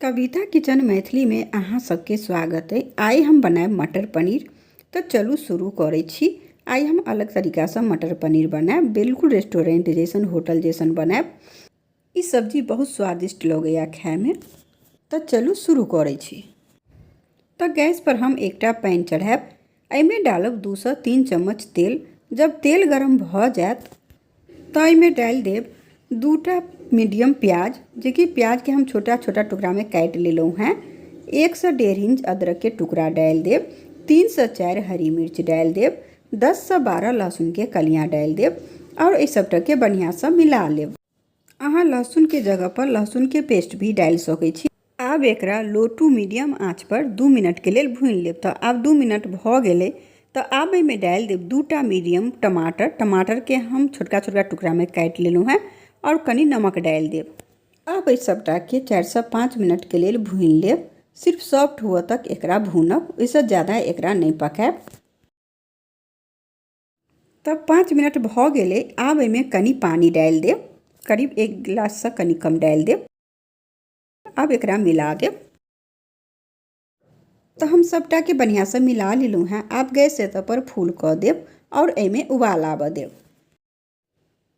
कविता kitchen मैथिलीमे अहाँ सबके स्वागत अइ। आइ हम बनायब मटर पनीर। तऽ चलू शुरू करै छी। आइ हम अलग तरीकासँ मटर पनीर बनायब, बिल्कुल रेस्टोरेंट जैसन, होटल जैसन बनायब। ई सब्जी बहुत स्वादिष्ट लगैए खायमे। तऽ चलू शुरू करै छी। तऽ गैस पर हम एकटा पैन चढ़ायब, एहिमे डालब 2 सँ 3 चम्मच तेल। जब तेल गरम भऽ जायत तऽ एहिमे डालि देब 2टा मीडियम प्याज, जेकि प्याजके हम छोटा छोटा टुकड़ामे काटि लेलहुँ हेँ। 1 सँ 1.5 इंच अदरकके टुकड़ा डालि देब, 3 सँ 4 हरी मिर्च डालि देब, 10 सँ 12 लहसुनके कलियाँ डालि देब आओर एहि सभटाके बढ़िआँसँ मिला लेब। अहाँ लहसुनके जगह पर लहसुनके पेस्ट भी डालि सकै छी। आब एकरा लो टू मीडियम आँच पर 2 मिनटके लेल भूनि लेब। तऽ आब 2 मिनट भऽ गेलै, तऽ आब एहिमे डालि देब 2टा मीडियम टमाटर। टमाटरके हम छोटका छोटका टुकड़ामे काटि लेलहुँ हेँ आओर कनि नमक डालि देब। आब एहि सभटाके 4 सँ 5 मिनटके लेल भूनि लेब। सिर्फ सॉफ्ट हुअ तक एकरा भूनब, ओहिसँ ज्यादा एकरा नहि पकायब। तब 5 मिनट भऽ गेलै। आब एहिमे कनि पानि डालि देब, करीब एक गिलाससँ कनि कम डालि देब। आब एकरा मिला देब। तऽ हम सभटाके बढ़िआँसँ मिला लेलहुँ हेँ। आब गैस एतऽ पर फुल कऽ देब आओर एहिमे उबाल आबऽ देब।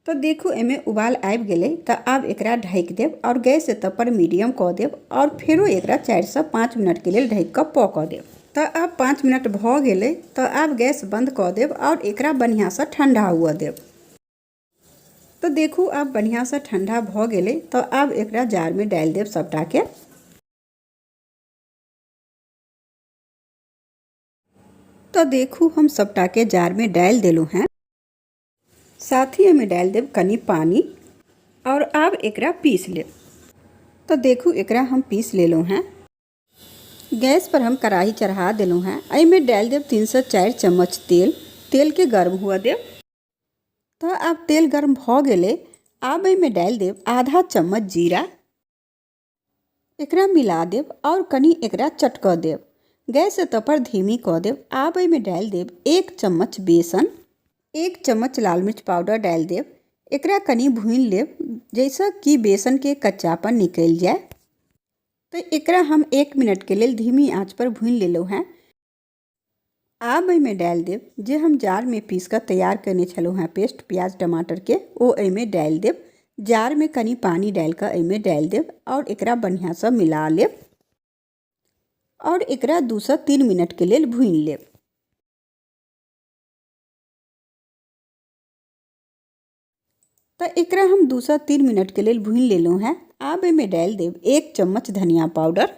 तऽ देखू, एहिमे उबाल आबि गेलै। तऽ आब एकरा ढकि देब आओर गैस एतऽ पर मीडियम कऽ देब आओर फेरो एकरा 4 सँ 5 मिनटके लेल ढकि कऽ पकऽ देब। तऽ आब 5 मिनट भऽ गेलै। तऽ आब गैस बन्द कऽ देब आओर एकरा बढ़िआँसँ ठण्डा हुअ देब। तऽ देखू, आब बढ़िआँसँ ठण्डा भऽ गेलै। तऽ आब एकरा जारमे डालि देब सभटाके। तऽ देखू, हम सभटाके जारमे डालि देलहुँ हेँ। साथ ही एहिमे डालि देब कनि पानि आओर आब एकरा पीस लेब। तऽ देखू, एकरा हम पीस लेलहुँ हेँ। गैस पर हम कढ़ाही चढ़ा देलहुँ हेँ। एहिमे डालि देब 3 सँ 4 चम्मच तेल। तेलके गर्म हुअ देब। तऽ आब तेल गर्म भऽ गेलै। आब एहिमे डालि देब आधा चम्मच जीरा। एकरा मिला देब आओर कनि एकरा चटकऽ देब। गैस एतऽ पर धीमी कऽ देब। आब एहिमे डालि देब 1 चम्मच बेसन, 1 चम्मच लाल मिर्च पाउडर डालि देब। एकरा कनि भूनि लेब, जाहिसँ कि बेसनके कच्चापन निकलि जाय। तऽ एकरा हम 1 मिनटके लेल धीमी आँच पर भूनि लेलहुँ हेँ। आब एहिमे डालि देब जे हम जारमे पीस कऽ तैयार कयने छलहुँ हेँ पेस्ट प्याज टमाटरके, ओ एहिमे डालि देब। जारमे कनि पानि डालि कऽ एहिमे डालि देब आओर एकरा बढ़िआँसँ मिला लेब आओर एकरा 2 सँ 3 मिनटके लेल भूनि लेब। तऽ एकरा हम 2 सँ 3 मिनटके लेल भूनि लेलहुँ हेँ। आब एहिमे डालि देब 1 चम्मच धनिया पाउडर,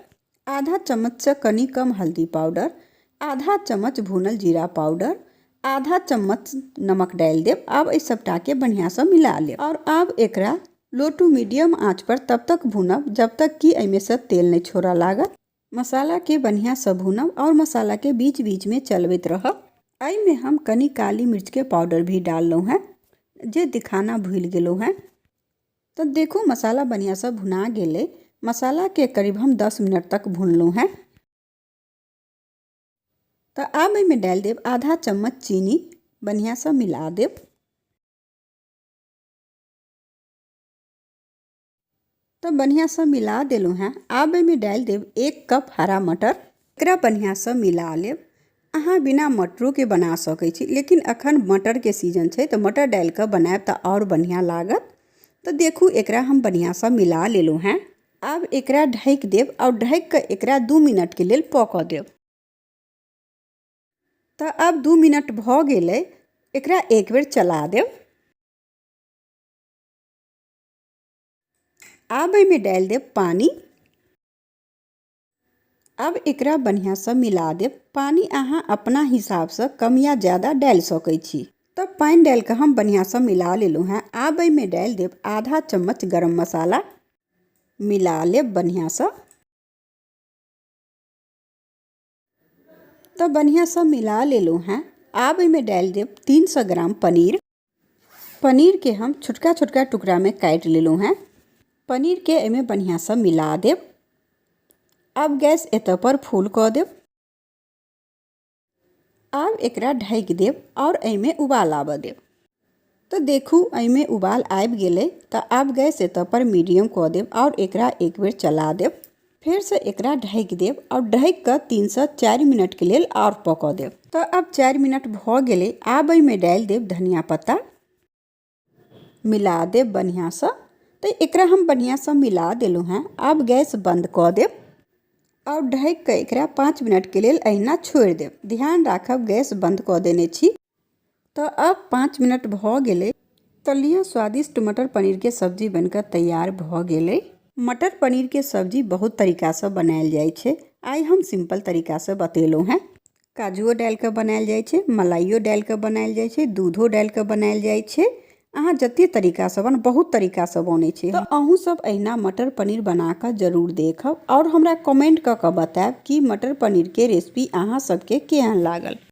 आधा चम्मचसँ कनि कम हल्दी पाउडर, आधा चम्मच भुनल जीरा पाउडर, आधा चम्मच नमक डालि देब। आब एहि सभटाके बढ़िआँसँ मिला लेब आओर आब एकरा लो टू मीडियम आँच पर तब तक भूनब जब तक कि एहिमेसँ तेल नहि छोड़ऽ लागत। मसालाके बढ़िआँसँ भूनब आओर मसालाके बीच बीचमे चलबैत रहब। एहिमे हम कनि काली मिर्चके पाउडर भी डाललहुँ हेँ, जे दिखाना भूलि गेलहुँ हेँ। तऽ देखू, मसाला बढ़िआँसँ भुना गेलै। मसालाके करीब हम 10 मिनट तक भुनलहुँ हेँ। तऽ आब एहिमे डालि देब आधा चम्मच चीनी। बढ़िआँसँ मिला देब। तऽ बढ़िआँसँ मिला देलहुँ हेँ। आब एहिमे डालि देब 1 कप हरा मटर। एकरा बढ़िआँसँ मिला लेब। अहाँ बिना मटरोके बना सकै छी, लेकिन अखन मटरके सीजन छै, तऽ मटर डालि कऽ बनायब तऽ आओर बढ़िआँ लागत। तऽ देखू, एकरा हम बढ़िआँसँ मिला लेलहुँ हेँ। आब एकरा ढकि देब आओर ढकि कऽ एकरा 2 मिनटके लेल पकऽ देब। तऽ आब 2 मिनट भऽ गेलै। एकरा एक बेर चला देब। आब एहिमे डालि देब पानि। आब एकरा बढ़िआँसँ मिला देब। पानि अहाँ अपना हिसाबसँ कम या ज्यादा डालि सकै छी। तऽ पानि डालि कऽ हम बढ़िआँसँ मिला लेलहुँ हेँ। आब एहिमे डालि देब आधा चम्मच गरम मसाला। मिला लेब बढ़िआँसँ। तऽ बढ़िआँसँ मिला लेलहुँ हेँ। आब एहिमे डालि देब 300 ग्राम पनीर। पनीरके हम छोटका छोटका टुकड़ामे काटि लेलहुँ हेँ। पनीरके एहिमे बढ़िआँसँ मिला देब। आब गैस एतऽ पर फुल कऽ देब। आब एकरा ढकि देब आओर एहिमे उबाल आबऽ देब। तऽ देखू, एहिमे उबाल आबि गेलै। तऽ आब गैस एतऽ पर मीडियम कऽ देब आओर एकरा एक बेर चला देब। फेरसँ एकरा ढकि देब आओर ढकि कऽ 3सँ 4 मिनटके लेल आओर पकऽ देब। तऽ आब 4 मिनट भऽ गेलै। आब एहिमे डालि देब धनिया पत्ता, मिला देब बढ़िआँसँ। तऽ एकरा हम बढ़िआँसँ मिला देलहुँ हेँ। आब गैस बन्द कऽ देब आओर ढकि कऽ एकरा 5 मिनटके लेल अहिना छोड़ि देब। ध्यान राखब, गैस बन्द कऽ देने छी। तऽ आब 5 मिनट भऽ गेलै। तऽ लिअ, स्वादिष्ट मटर पनीरके सब्जी बनिकऽ तैयार भऽ गेलै। मटर पनीरके सब्जी बहुत तरीकासँ बनायल जाइ छै। आइ हम सिम्पल तरीकासँ बतेलहुँ हेँ। काजुओ डालि कऽ बनायल जाइ छै, मलाइयो डालि कऽ बनायल जाइ छै, दूधो डालि कऽ बनायल जाइ छै। अहाँ जते तरीकासँ बन, बहुत तरीकासँ बनै छै। तऽ अहूँ सब अहिना मटर पनीर बना कऽ जरूर देखब आओर हमरा कमेंट कऽ कऽ बतायब कि मटर पनीरके रेसिपी अहाँ सबके केहन लागल।